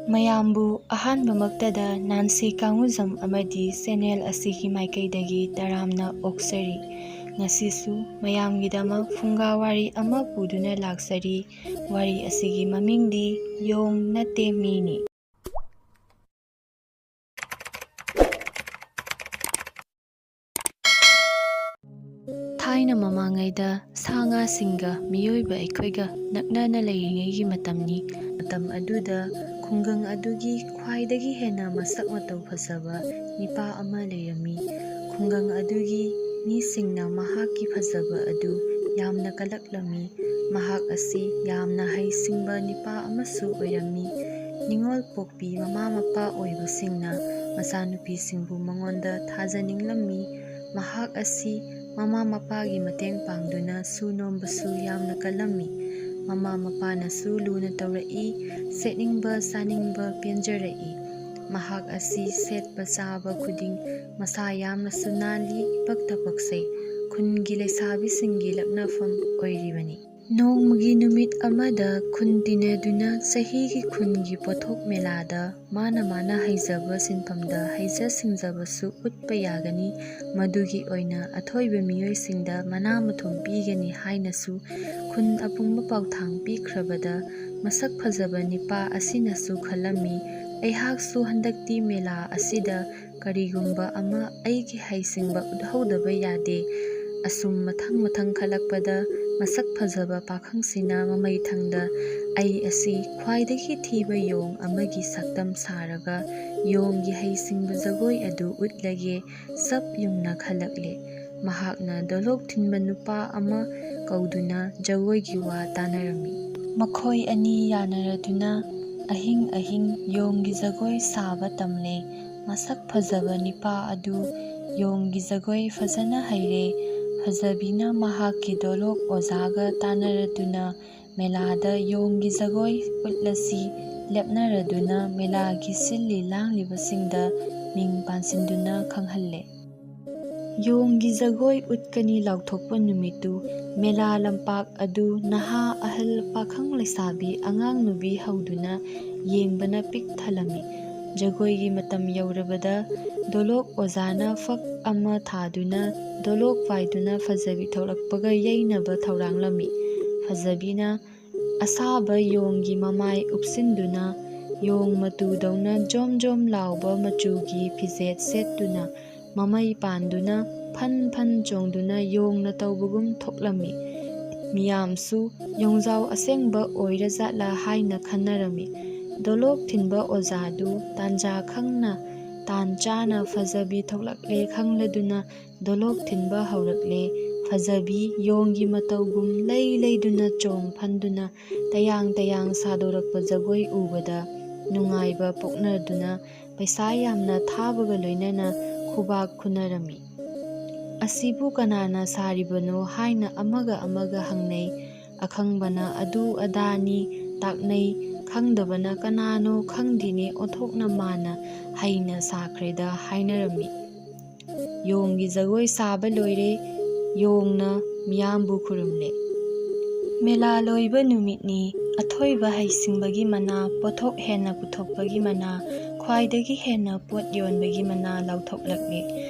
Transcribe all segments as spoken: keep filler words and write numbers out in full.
ꯃꯌꯥꯝꯕꯨ ꯑꯍꯥꯟꯕꯃꯛꯇꯗ ꯅꯥꯟꯁꯤ ꯀꯥꯡꯉꯨꯖꯝ ꯑꯃꯗꯤ ꯆꯦꯅꯦꯜ ꯑꯁꯤꯒꯤ ꯃꯥꯏꯀꯩꯗꯒꯤ ꯇꯔꯥꯝꯅ ꯑꯣꯛꯆꯔꯤ꯫ ꯉꯁꯤꯁꯨ ꯃꯌꯥꯝꯒꯤꯗꯃꯛ ꯐꯨꯡꯒꯥ ꯋꯥꯔꯤ ꯑꯃ ꯄꯨꯗꯨꯅ ꯂꯥꯛꯆꯔꯤ꯫ ꯋꯥꯔꯤ ꯑꯁꯤꯒꯤ ꯃꯃꯤꯡꯗꯤ ꯌꯣꯡ ꯅꯠꯇꯦ ꯃꯤꯅꯤ꯫ ꯊꯥꯏꯅ ꯃꯃꯥꯡꯉꯩꯗ ꯁꯥ ꯉꯥꯁꯤꯡꯒ ꯃꯤꯑꯣꯏꯕ ꯑꯩꯈꯣꯏꯒ ꯅꯛꯅꯅ ꯂꯩꯔꯤꯉꯩꯒꯤ ꯃꯇꯝꯅꯤ꯫ ꯃꯇꯝ ꯑꯗꯨꯗ ꯈꯨꯡꯒꯪ ꯑꯗꯨꯒꯤ ꯈ꯭ꯋꯥꯏꯗꯒꯤ ꯍꯦꯟꯅ ꯃꯁꯛ ꯃꯇꯧ ꯐꯖꯕ ꯅꯤꯄꯥ ꯑꯃ ꯂꯩꯔꯝꯃꯤ꯫ ꯈꯨꯡꯒꯪ ꯑꯗꯨꯒꯤ ꯃꯤꯁꯤꯡꯅ ꯃꯍꯥꯛꯀꯤ ꯐꯖꯕ ꯑꯗꯨ ꯌꯥꯝꯅ ꯀꯂꯛꯂꯝꯃꯤ꯫ ꯃꯍꯥꯛ ꯑꯁꯤ ꯌꯥꯝꯅ ꯍꯩꯁꯤꯡꯕ ꯅꯤꯄꯥ ꯑꯃꯁꯨ ꯑꯣꯏꯔꯝꯃꯤ꯫ ꯅꯤꯉꯣꯜ ꯄꯣꯛꯄꯤ ꯃꯃꯥ ꯃꯄꯥ ꯑꯣꯏꯕꯁꯤꯡꯅ ꯃꯆꯥꯅꯨꯄꯤꯁꯤꯡꯕꯨ ꯃꯉꯣꯟꯗ ꯊꯥꯖꯅꯤꯡꯂꯝꯃꯤ꯫ ꯃꯍꯥꯛ ꯑꯁꯤ ꯃꯃꯥ ꯃꯄꯥꯒꯤ ꯃꯇꯦꯡ ꯄꯥꯡꯗꯨꯅ ꯁꯨ ꯅꯣꯝꯕꯁꯨ ꯌꯥꯝꯅ ꯀꯜꯂꯝꯃꯤ꯫ ꯃꯃꯥ ꯃꯄꯥꯅꯁꯨ ꯂꯨꯅ ꯇꯧꯔꯛꯏ, ꯁꯦꯠꯅꯤꯡꯕ ꯆꯥꯅꯤꯡꯕ ꯄꯦꯟꯖꯔꯛꯏ꯫ ꯃꯍꯥꯛ ꯑꯁꯤ ꯁꯦꯠꯄ ꯆꯥꯕ ꯈꯨꯗꯤꯡ ꯃꯁꯥ ꯌꯥꯝꯅꯁꯨ ꯅꯥꯜꯂꯤ, ꯏꯄꯛꯇ ꯄꯛꯆꯩ꯫ ꯈꯨꯟꯒꯤ ꯂꯩꯁꯥꯕꯤꯁꯤꯡꯒꯤ ꯂꯛꯅꯐꯝ ꯑꯣꯏꯔꯤꯕꯅꯤ꯫ ꯅꯣꯡꯃꯒꯤ ꯅꯨꯃꯤꯠ ꯑꯃꯗ ꯈꯨꯟ ꯇꯤꯟꯅꯗꯨꯅ ꯆꯍꯤꯒꯤ ꯈꯨꯟꯒꯤ ꯄꯣꯠꯊꯣꯛ ꯃꯦꯂꯥꯗ ꯃꯥꯅ ꯃꯥꯅ ꯍꯩꯖꯕ ꯁꯤꯟꯐꯝꯗ ꯍꯩꯖ ꯁꯤꯡꯖꯕꯁꯨ ꯎꯠꯄ ꯌꯥꯒꯅꯤ, ꯃꯗꯨꯒꯤ ꯑꯣꯏꯅ ꯑꯊꯣꯏꯕ ꯃꯤꯑꯣꯏꯁꯤꯡꯗ ꯃꯅꯥ ꯃꯊꯨꯝ ꯄꯤꯒꯅꯤ ꯍꯥꯏꯅꯁꯨ ꯈꯨꯟ ꯑꯄꯨꯝꯕ ꯄꯥꯎꯊꯥꯡ ꯄꯤꯈ꯭ꯔꯕꯗ, ꯃꯁꯛ ꯐꯖꯕ ꯅꯤꯄꯥ ꯑꯁꯤꯅꯁꯨ ꯈꯜꯂꯝꯃꯤ, "ꯑꯩꯍꯥꯛꯁꯨ ꯍꯟꯗꯛꯇꯤ ꯃꯦꯂꯥ ꯑꯁꯤꯗ ꯀꯔꯤꯒꯨꯝꯕ ꯑꯃ ꯑꯩꯒꯤ ꯍꯩꯁꯤꯡꯕ ꯎꯠꯍꯧꯗꯕ ꯌꯥꯗꯦ꯫ ꯑꯁꯨꯝ ꯃꯊꯪ ꯃꯊꯪ ꯈꯜꯂꯛꯄꯗ ꯃꯁꯛ ꯐꯖꯕ ꯄꯥꯈꯪꯁꯤꯅ ꯃꯃꯩ ꯊꯪꯗ ꯑꯩ ꯑꯁꯤ ꯈ꯭ꯋꯥꯏꯗꯒꯤ ꯊꯤꯕ ꯌꯣꯡ ꯑꯃꯒꯤ ꯁꯛꯇꯝ ꯁꯥꯔꯒ ꯌꯣꯡꯒꯤ ꯍꯩꯁꯤꯡꯕ ꯖꯒꯣꯏ ꯑꯗꯨ ꯎꯠꯂꯒꯦ", ꯆꯞ ꯌꯨꯡꯅ ꯈꯜꯂꯛꯂꯦ꯫ ꯃꯍꯥꯛꯅ ꯗꯣꯂꯣꯛ ꯊꯤꯟꯕ ꯅꯨꯄꯥ ꯑꯃ ꯀꯧꯗꯨꯅ ꯖꯒꯣꯏꯒꯤ ꯋꯥ ꯇꯥꯅꯔꯝꯃꯤ꯫ ꯃꯈꯣꯏ ꯑꯅꯤ ꯌꯥꯅꯔꯗꯨꯅ ꯑꯍꯤꯡ ꯑꯍꯤꯡ ꯌꯣꯡꯒꯤ ꯖꯒꯣꯏ ꯁꯥꯕ ꯇꯝꯂꯦ꯫ ꯃꯁꯛ ꯐꯖꯕ ꯅꯤꯄꯥ ꯑꯗꯨ ꯌꯣꯡꯒꯤ ꯖꯒꯣꯏ ꯐꯖꯅ ꯍꯩꯔꯦ꯫ ꯐꯖꯕꯤꯅ ꯃꯍꯥꯛꯀꯤ ꯗꯣꯂꯣꯛ ꯑꯣꯖꯥꯒ ꯇꯥꯟꯅꯔꯗꯨꯅ ꯃꯦꯂꯥꯗ ꯌꯣꯡꯒꯤ ꯖꯒꯣꯏ ꯎꯠꯂꯁꯤ ꯂꯦꯞꯅꯔꯗꯨꯅ ꯃꯦꯂꯥꯒꯤ ꯁꯤꯜꯂꯤ ꯂꯥꯡꯂꯤꯕꯁꯤꯡꯗ ꯃꯤꯡ ꯄꯥꯟꯁꯤꯟꯗꯨꯅ ꯈꯪꯍꯜꯂꯦ꯫ ꯌꯣꯡꯒꯤ ꯖꯒꯣꯏ ꯎꯠꯀꯅꯤ ꯂꯥꯎꯊꯣꯛꯄ ꯅꯨꯃꯤꯠꯇꯨ ꯃꯦꯂꯥ ꯂꯝꯄꯥꯛ ꯑꯗꯨ ꯅꯍꯥ, ꯑꯍꯜ, ꯄꯥꯈꯪ, ꯂꯩꯁꯥꯕꯤ, ꯑꯉꯥꯡ ꯅꯨꯕꯤ ꯍꯧꯗꯨꯅ ꯌꯦꯡꯕꯅ ꯄꯤꯛ ꯊꯜꯂꯝꯃꯤ꯫ ꯖꯒꯣꯏꯒꯤ ꯃꯇꯝ ꯌꯧꯔꯕꯗ ꯗꯣꯂꯣꯛ ꯑꯣꯖꯥꯅ ꯐꯛ ꯑꯃ ꯊꯥꯗꯨꯅ ꯗꯣꯂꯣꯛ ꯄꯥꯏꯗꯨꯅ ꯐꯖꯕꯤ ꯊꯣꯛꯂꯛꯄꯒ ꯌꯩꯅꯕ ꯊꯧꯔꯥꯡꯂꯝꯃꯤ꯫ ꯐꯖꯕꯤꯅ ꯑꯁꯥꯕ ꯌꯣꯡꯒꯤ ꯃꯃꯥꯏ ꯎꯞꯁꯤꯟꯗꯨꯅ ꯌꯣꯡ ꯃꯇꯨꯗꯧꯅ ꯖꯣꯝ ꯖꯣꯝ ꯂꯥꯎꯕ ꯃꯆꯨꯒꯤ ꯐꯤꯖꯦꯠ ꯁꯦꯠꯇꯨꯅ ꯃꯃꯩ ꯄꯥꯟꯗꯨꯅ ꯐꯟ ꯐꯟ ꯆꯣꯡꯗꯨꯅ ꯌꯣꯡꯅ ꯇꯧꯕꯒꯨꯝ ꯊꯣꯛꯂꯝꯃꯤ꯫ ꯃꯤꯌꯥꯝꯁꯨ ꯌꯣꯡꯖꯥꯎ ꯑꯁꯦꯡꯕ ꯑꯣꯏꯔꯖꯥꯠꯂꯥ ꯍꯥꯏꯅ ꯈꯟꯅꯔꯝꯃꯤ꯫ ꯗꯣꯂꯣꯛ ꯊꯤꯟꯕ ꯑꯣꯖꯥꯗꯨ ꯇꯥꯟꯖꯥ ꯈꯪꯅ ꯇꯥꯟ ꯆꯥꯅ ꯐꯖꯕꯤ ꯊꯣꯛꯂꯛꯂꯦ ꯈꯪꯂꯗꯨꯅ ꯗꯣꯂꯣꯛ ꯊꯤꯟꯕ ꯍꯧꯔꯛꯂꯦ꯫ ꯐꯖꯕꯤ ꯌꯣꯡꯒꯤ ꯃꯇꯧꯒꯨꯝ ꯂꯩ ꯂꯩꯗꯨꯅ ꯆꯣꯡ ꯐꯟꯗꯨꯅ ꯇꯌꯥꯡ ꯇꯌꯥꯡ ꯁꯥꯗꯣꯔꯛꯄ ꯖꯒꯣꯏ ꯎꯕꯗ ꯅꯨꯡꯉꯥꯏꯕ ꯄꯣꯛꯅꯗꯨꯅ ꯄꯩꯁꯥ ꯌꯥꯝꯅ ꯊꯥꯕꯒ ꯂꯣꯏꯅꯅ ꯈꯨꯕꯥꯛ ꯈꯨꯅꯔꯝꯃꯤ꯫ "ꯑꯁꯤꯕꯨ ꯀꯅꯥꯅ ꯁꯥꯔꯤꯕꯅꯣ?" ꯍꯥꯏꯅ ꯑꯃꯒ ꯑꯃꯒ ꯍꯪꯅꯩ꯫ ꯑꯈꯪꯕꯅ "ꯑꯗꯨ ꯑꯗꯥꯅꯤ" ꯇꯥꯛꯅꯩ꯫ ꯈꯪꯗꯕꯅ "ꯀꯅꯥꯅꯣ ꯈꯪꯗꯦꯅꯦ, ꯑꯣꯟꯊꯣꯛꯅ ꯃꯥꯟꯅ ꯍꯩꯅ ꯁꯥꯈ꯭ꯔꯦꯗ" ꯍꯥꯏꯅꯔꯝꯃꯤ꯫ ꯌꯣꯡꯒꯤ ꯖꯒꯣꯏ ꯁꯥꯕ ꯂꯣꯏꯔꯦ꯫ ꯌꯣꯡꯅ ꯃꯤꯌꯥꯝꯕꯨ ꯈꯨꯔꯨꯝꯂꯦ꯫ ꯃꯦꯂꯥ ꯂꯣꯏꯕ ꯅꯨꯃꯤꯠꯅꯤ꯫ ꯑꯊꯣꯏꯕ ꯍꯩꯁꯤꯡꯕꯒꯤ ꯃꯅꯥ, ꯄꯣꯠꯊꯣꯛ ꯍꯦꯟꯅ ꯄꯨꯊꯣꯛꯄꯒꯤ ꯃꯅꯥ, ꯈ꯭ꯋꯥꯏꯗꯒꯤ ꯍꯦꯟꯅ ꯄꯣꯠ ꯌꯣꯟꯕꯒꯤ ꯃꯅꯥ ꯂꯥꯎꯊꯣꯛꯂꯛꯂꯦ꯫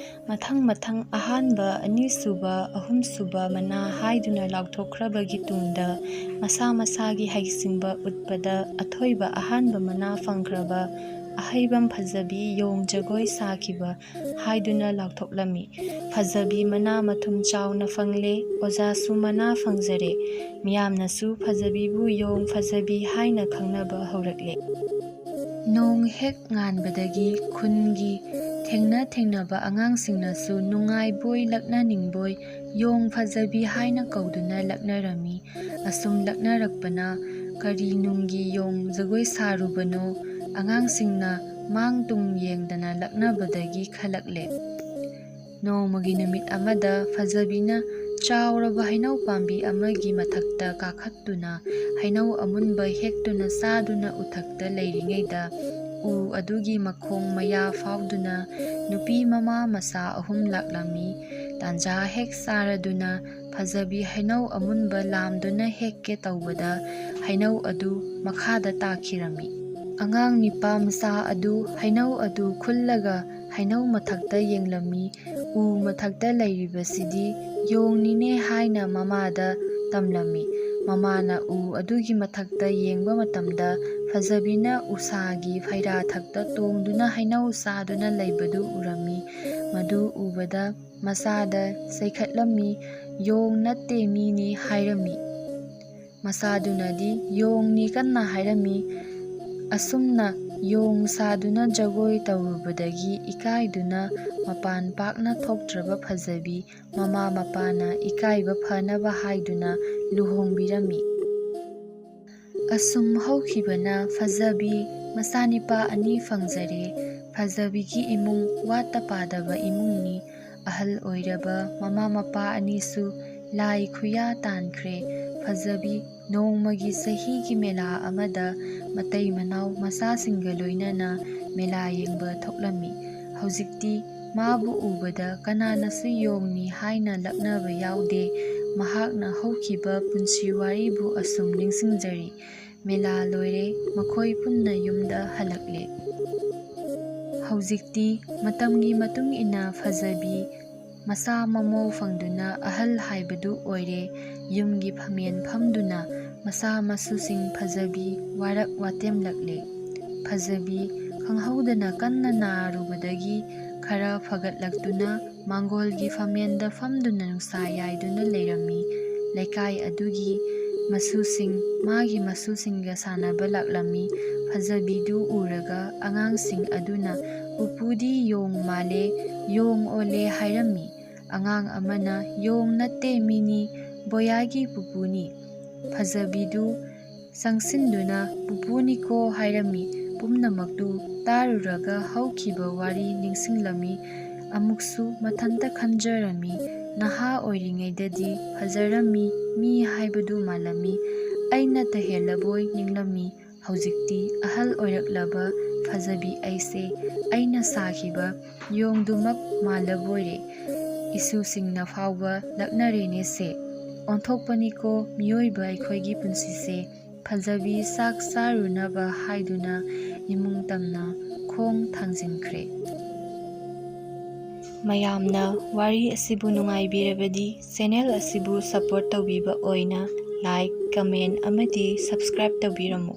ꯃꯊꯪ ꯃꯊꯪ ꯑꯍꯥꯟꯕ, ꯑꯅꯤꯁꯨꯕ, ꯑꯍꯨꯝꯁꯨꯕ ꯃꯅꯥ ꯍꯥꯏꯗꯨꯅ ꯂꯥꯎꯊꯣꯛꯈ꯭ꯔꯕꯒꯤ ꯇꯨꯡꯗ ꯃꯁꯥ ꯃꯁꯥꯒꯤ ꯍꯩꯁꯤꯡꯕ ꯎꯠꯄꯗ ꯑꯊꯣꯏꯕ ꯑꯍꯥꯟꯕ ꯃꯅꯥ ꯐꯪꯈ꯭ꯔꯕ ꯑꯍꯩꯕꯝ ꯐꯖꯕꯤ ꯌꯣꯡ ꯖꯒꯣꯏ ꯁꯥꯈꯤꯕ ꯍꯥꯏꯗꯨꯅ ꯂꯥꯎꯊꯣꯛꯂꯝꯃꯤ꯫ ꯐꯖꯕꯤ ꯃꯅꯥ ꯃꯊꯨꯝ ꯆꯥꯎꯅ ꯐꯪꯂꯦ, ꯑꯣꯖꯥꯁꯨ ꯃꯅꯥ ꯐꯪꯖꯔꯦ, ꯃꯤꯌꯥꯝꯅꯁꯨ ꯐꯖꯕꯤꯕꯨ ꯌꯣꯡ ꯐꯖꯕꯤ ꯍꯥꯏꯅ ꯈꯪꯅꯕ ꯍꯧꯔꯛꯂꯦ꯫ ꯅꯣꯡ ꯍꯦꯛ ꯉꯥꯟꯕꯗꯒꯤ ꯈꯨꯟꯒꯤ ꯊꯦꯡꯅ ꯊꯦꯡꯅꯕ ꯑꯉꯥꯡꯁꯤꯡꯅꯁꯨ ꯅꯨꯡꯉꯥꯏꯕꯣꯏ ꯂꯛꯅꯅꯤꯡꯕꯣꯏ ꯌꯣꯡ ꯐꯖꯕꯤ ꯍꯥꯏꯅ ꯀꯧꯗꯨꯅ ꯂꯛꯅꯔꯝꯃꯤ꯫ ꯑꯁꯨꯝ ꯂꯛꯅꯔꯛꯄꯅ ꯀꯔꯤ ꯅꯨꯡꯒꯤ ꯌꯣꯡ ꯖꯒꯣꯏ ꯁꯥꯔꯨꯕꯅꯣ ꯑꯉꯥꯡꯁꯤꯡꯅ ꯃꯥꯡ ꯇꯨꯡ ꯌꯦꯡꯗꯅ ꯂꯛꯅꯕꯗꯒꯤ ꯈꯜꯂꯛꯂꯦ꯫ ꯅꯣꯡꯃꯒꯤ ꯅꯨꯃꯤꯠ ꯑꯃꯗ ꯐꯖꯕꯤꯅ ꯆꯥꯎꯔꯕ ꯍꯩꯅꯧ ꯄꯥꯝꯕꯤ ꯑꯃꯒꯤ ꯃꯊꯛꯇ ꯀꯥꯈꯠꯇꯨꯅ ꯍꯩꯅꯧ ꯑꯃꯨꯟꯕ ꯍꯦꯛꯇꯨꯅ ꯆꯥꯗꯨꯅ ꯎꯊꯛꯇ ꯂꯩꯔꯤꯉꯩꯗ ꯎ ꯑꯗꯨꯒꯤ ꯃꯈꯣꯡ ꯃꯌꯥ ꯐꯥꯎꯗꯨꯅ ꯅꯨꯄꯤ ꯃꯃꯥ ꯃꯆꯥ ꯑꯍꯨꯝ ꯂꯥꯛꯂꯝꯃꯤ꯫ ꯇꯥꯟꯖꯥ ꯍꯦꯛ ꯆꯥꯔꯗꯨꯅ ꯐꯖꯕꯤ ꯍꯩꯅꯧ ꯑꯃꯨꯟꯕ ꯂꯥꯝꯗꯨꯅ ꯍꯦꯛꯀꯦ ꯇꯧꯕꯗ ꯍꯩꯅꯧ ꯑꯗꯨ ꯃꯈꯥꯗ ꯇꯥꯈꯤꯔꯝꯃꯤ꯫ ꯑꯉꯥꯡ ꯅꯤꯄꯥ ꯃꯆꯥ ꯑꯗꯨ ꯍꯩꯅꯧ ꯑꯗꯨ ꯈꯨꯜꯂꯒ ꯍꯩꯅꯧ ꯃꯊꯛꯇ ꯌꯦꯡꯂꯝꯃꯤ꯫ ꯎ ꯃꯊꯛꯇ ꯂꯩꯔꯤꯕꯁꯤꯗꯤ ꯌꯣꯡꯅꯤꯅꯦ ꯍꯥꯏꯅ ꯃꯃꯥꯗ ꯇꯝꯂꯝꯃꯤ꯫ ꯃꯃꯥꯅ ꯎ ꯑꯗꯨꯒꯤ ꯃꯊꯛꯇ ꯌꯦꯡꯕ ꯃꯇꯝꯗ ꯐꯖꯕꯤꯅ ꯎꯁꯥꯒꯤ ꯐꯩꯔꯥꯊꯛꯇ ꯇꯣꯡꯗꯨꯅ ꯍꯩꯅꯧ ꯆꯥꯗꯨꯅ ꯂꯩꯕꯗꯨ ꯎꯔꯝꯃꯤ꯫ ꯃꯗꯨ ꯎꯕꯗ ꯃꯆꯥꯗ ꯆꯩꯈꯠꯂꯝꯃꯤ, "ꯌꯣꯡ ꯅꯠꯇꯦ, ꯃꯤꯅꯤ" ꯍꯥꯏꯔꯝꯃꯤ꯫ ꯃꯆꯥꯗꯨꯅꯗꯤ ꯌꯣꯡꯅꯤ ꯀꯟꯅ ꯍꯥꯏꯔꯝꯃꯤ꯫ ꯑꯁꯨꯝꯅ ꯌꯣꯡ ꯁꯥꯗꯨꯅ ꯖꯒꯣꯏ ꯇꯧꯔꯨꯕꯗꯒꯤ ꯏꯀꯥꯏꯗꯨꯅ ꯃꯄꯥꯟ ꯄꯥꯛꯅ ꯊꯣꯛꯇ꯭ꯔꯕ ꯐꯖꯕꯤ ꯃꯃꯥ ꯃꯄꯥꯅ ꯏꯀꯥꯏꯕ ꯐꯅꯕ ꯍꯥꯏꯗꯨꯅ ꯂꯨꯍꯣꯡꯕꯤꯔꯝꯃꯤ꯫ ꯑꯁꯨꯝ ꯍꯧꯈꯤꯕꯅ ꯐꯖꯕꯤ ꯃꯆꯥꯅꯤꯄꯥ ꯑꯅꯤ ꯐꯪꯖꯔꯦ꯫ ꯐꯖꯕꯤꯒꯤ ꯏꯃꯨꯡ ꯋꯥꯠꯇ ꯄꯥꯗꯕ ꯏꯃꯨꯡꯅꯤ꯫ ꯑꯍꯜ ꯑꯣꯏꯔꯕ ꯃꯃꯥ ꯃꯄꯥ ꯑꯅꯤꯁꯨ ꯂꯥꯏ ꯈꯨꯌꯥ ꯇꯥꯟꯈ꯭ꯔꯦ꯫ ꯐꯖꯕꯤ ꯅꯣꯡꯃꯒꯤ ꯆꯍꯤꯒꯤ ꯃꯦꯂꯥ ꯑꯃꯗ ꯃꯇꯩ ꯃꯅꯥꯎ ꯃꯆꯥꯁꯤꯡꯒ ꯂꯣꯏꯅꯅ ꯃꯦꯂꯥ ꯌꯦꯡꯕ ꯊꯣꯛꯂꯝꯃꯤ꯫ ꯍꯧꯖꯤꯛꯇꯤ ꯃꯥꯕꯨ ꯎꯕꯗ ꯀꯅꯥꯅꯁꯨ ꯌꯣꯡꯅꯤ ꯍꯥꯏꯅ ꯂꯛꯅꯕ ꯌꯥꯎꯗꯦ꯫ ꯃꯍꯥꯛꯅ ꯍꯧꯈꯤꯕ ꯄꯨꯟꯁꯤ ꯋꯥꯔꯤꯕꯨ ꯑꯁꯨꯝ ꯅꯤꯡꯁꯤꯡꯖꯔꯤ꯫ ꯃꯦꯂꯥ ꯂꯣꯏꯔꯦ, ꯃꯈꯣꯏ ꯄꯨꯟꯅ ꯌꯨꯝꯗ ꯍꯜꯂꯛꯂꯦ꯫ ꯍꯧꯖꯤꯛꯇꯤ ꯃꯇꯝꯒꯤ ꯃꯇꯨꯡ ꯏꯟꯅ ꯐꯖꯕꯤ ꯃꯆꯥ ꯃꯃꯧ ꯐꯪꯗꯨꯅ ꯑꯍꯜ ꯍꯥꯏꯕꯗꯨ ꯑꯣꯏꯔꯦ꯫ ꯌꯨꯝꯒꯤ ꯐꯝꯃꯦꯟ ꯐꯝꯗꯨꯅ ꯃꯆꯥ ꯃꯁꯨꯁꯤꯡ ꯐꯖꯕꯤ ꯋꯥꯔꯛ ꯋꯥꯇꯦꯝꯂꯛꯂꯦ꯫ ꯐꯖꯕꯤ ꯈꯪꯍꯧꯗꯅ ꯀꯟꯅ ꯅꯥꯔꯨꯕꯗꯒꯤ ꯈꯔ ꯐꯒꯠꯂꯛꯇꯨꯅ ꯃꯥꯡꯒꯣꯜꯒꯤ ꯐꯝꯃꯦꯟꯗ ꯐꯝꯗꯨꯅ ꯅꯨꯡꯁꯥ ꯌꯥꯏꯗꯨꯅ ꯂꯩꯔꯝꯃꯤ꯫ ꯂꯩꯀꯥꯏ ꯑꯗꯨꯒꯤ ꯃꯁꯨꯁꯤꯡ ꯃꯥꯒꯤ ꯃꯁꯨꯁꯤꯡꯒ ꯁꯥꯟꯅꯕ ꯂꯥꯛꯂꯝꯃꯤ꯫ ꯐꯖꯕꯤꯗꯨ ꯎꯔꯒ ꯑꯉꯥꯡꯁꯤꯡ ꯑꯗꯨꯅ, "ꯄꯨꯄꯨꯗꯤ ꯌꯣꯡ ꯃꯥꯜꯂꯦ, ꯌꯣꯡ ꯑꯣꯜꯂꯦ" ꯍꯥꯏꯔꯝꯃꯤ꯫ ꯑꯉꯥꯡ ꯑꯃꯅ, "ꯌꯣꯡ ꯅꯠꯇꯦ, ꯃꯤꯅꯤ, ꯕꯣꯌꯥꯒꯤ ꯄꯨꯄꯨꯅꯤ"꯫ ꯐꯖꯕꯤꯗꯨ ꯆꯪꯁꯤꯟꯗꯨꯅ, "ꯄꯨꯄꯨꯅꯤꯀꯣ" ꯍꯥꯏꯔꯝꯃꯤ꯫ ꯄꯨꯝꯅꯃꯛꯇꯨ ꯇꯥꯔꯨꯔꯒ ꯍꯧꯈꯤꯕ ꯋꯥꯔꯤ ꯅꯤꯡꯁꯤꯡꯂꯝꯃꯤ꯫ ꯑꯃꯨꯛꯁꯨ ꯃꯊꯟꯇ ꯈꯟꯖꯔꯝꯃꯤ, "ꯅꯍꯥ ꯑꯣꯏꯔꯤꯉꯩꯗꯗꯤ ꯐꯖꯔꯝꯃꯤ, ꯃꯤ ꯍꯥꯏꯕꯗꯨ ꯃꯥꯜꯂꯝꯃꯤ, ꯑꯩꯅ ꯇꯍꯦꯜꯂꯕꯣꯏ ꯅꯤꯡꯂꯝꯃꯤ, ꯍꯧꯖꯤꯛꯇꯤ ꯑꯍꯜ ꯑꯣꯏꯔꯛꯂꯕ ꯐꯖꯕꯤ ꯑꯩꯁꯦ ꯑꯩꯅ ꯁꯥꯈꯤꯕ ꯌꯣꯡꯗꯨꯃꯛ ꯃꯥꯜꯂꯕꯣꯏꯔꯦ꯫ ꯏꯁꯨꯁꯤꯡꯅ ꯐꯥꯎꯕ ꯂꯛꯅꯔꯦꯅꯦꯁꯦ꯫ ꯑꯣꯟꯊꯣꯛꯄꯅꯤꯀꯣ ꯃꯤꯑꯣꯏꯕ ꯑꯩꯈꯣꯏꯒꯤ ꯄꯨꯟꯁꯤꯁꯦ꯫ ꯐꯖꯕꯤ ꯆꯥꯛ ꯆꯥꯔꯨꯅꯕ ꯍꯥꯏꯗꯨꯅ ꯏꯃꯨꯡ ꯇꯝꯅ ꯈꯣꯡ ꯊꯥꯡꯖꯤꯟꯈ꯭ꯔꯦ꯫ ꯃꯌꯥꯝꯅ ꯋꯥꯔꯤ ꯑꯁꯤꯕꯨ ꯅꯨꯡꯉꯥꯏꯕꯤꯔꯕꯗꯤ ꯆꯦꯅꯦꯜ ꯑꯁꯤꯕꯨ ꯁꯄꯣꯔꯠ ꯇꯧꯕꯤꯕ ꯑꯣꯏꯅ ꯂꯥꯏꯛ, ꯀꯃꯦꯟ ꯑꯃꯗꯤ ꯁꯕꯁꯀ꯭ꯔꯥꯏꯕ ꯇꯧꯕꯤꯔꯝꯃꯨ꯫